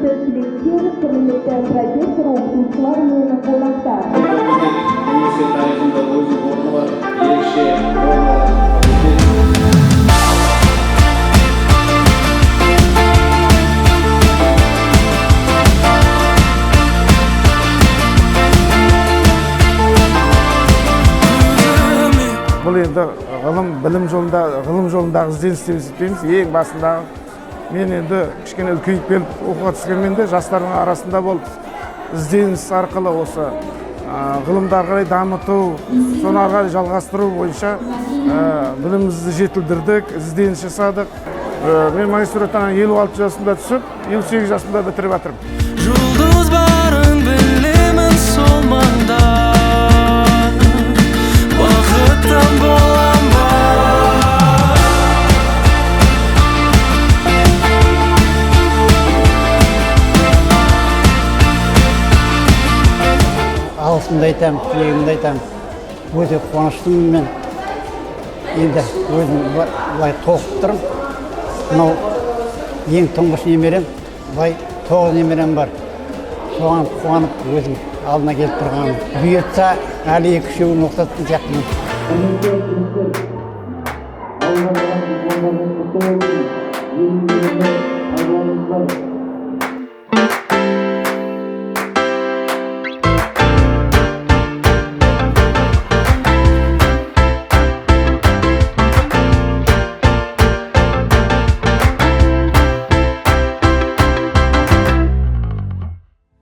Құрметті түлектер, құрметті профессор оқытушылар мен қонақтар! Университет тарихында өзінің орны бар, ерекше орын алатын факультет. Бұл енді ғылым, білім жолында, ғылым жолындағы ізденіс деп есептейміз. Ең басындағы мен енді кішкене үлкейіп келіп оқуға түскенмен де, жастардың арасында болып, ізденіс арқылы осы ғылымды ары қарай дамыту, соны ары қарай жалғастыру бойынша білімімізді жетілдірдік, ізденіс жасадық. Мен магистратураны 56 жасымда түсіп, 58 жасымда бітіріп жатырмын. Жұлдыз барын білемін, сол маңда бақытты болам ба? Алғысымды айтамын, тілегімді айтамын. Өте қуаныштымын мен. Енді өзім былай толқып тұрмын. Мынау ең тұңғыш немерем, былай тоғыз немерем бар. Соған қуанып, өзім алдына келіп тұрғаным. Бұйыртса, әлі екі үшеуін оқытатын сияқтымын. Құрметті түлектер, алған дипломдарыңыз құтты болсын! Еңбегіңізді пайдаланыңыздар.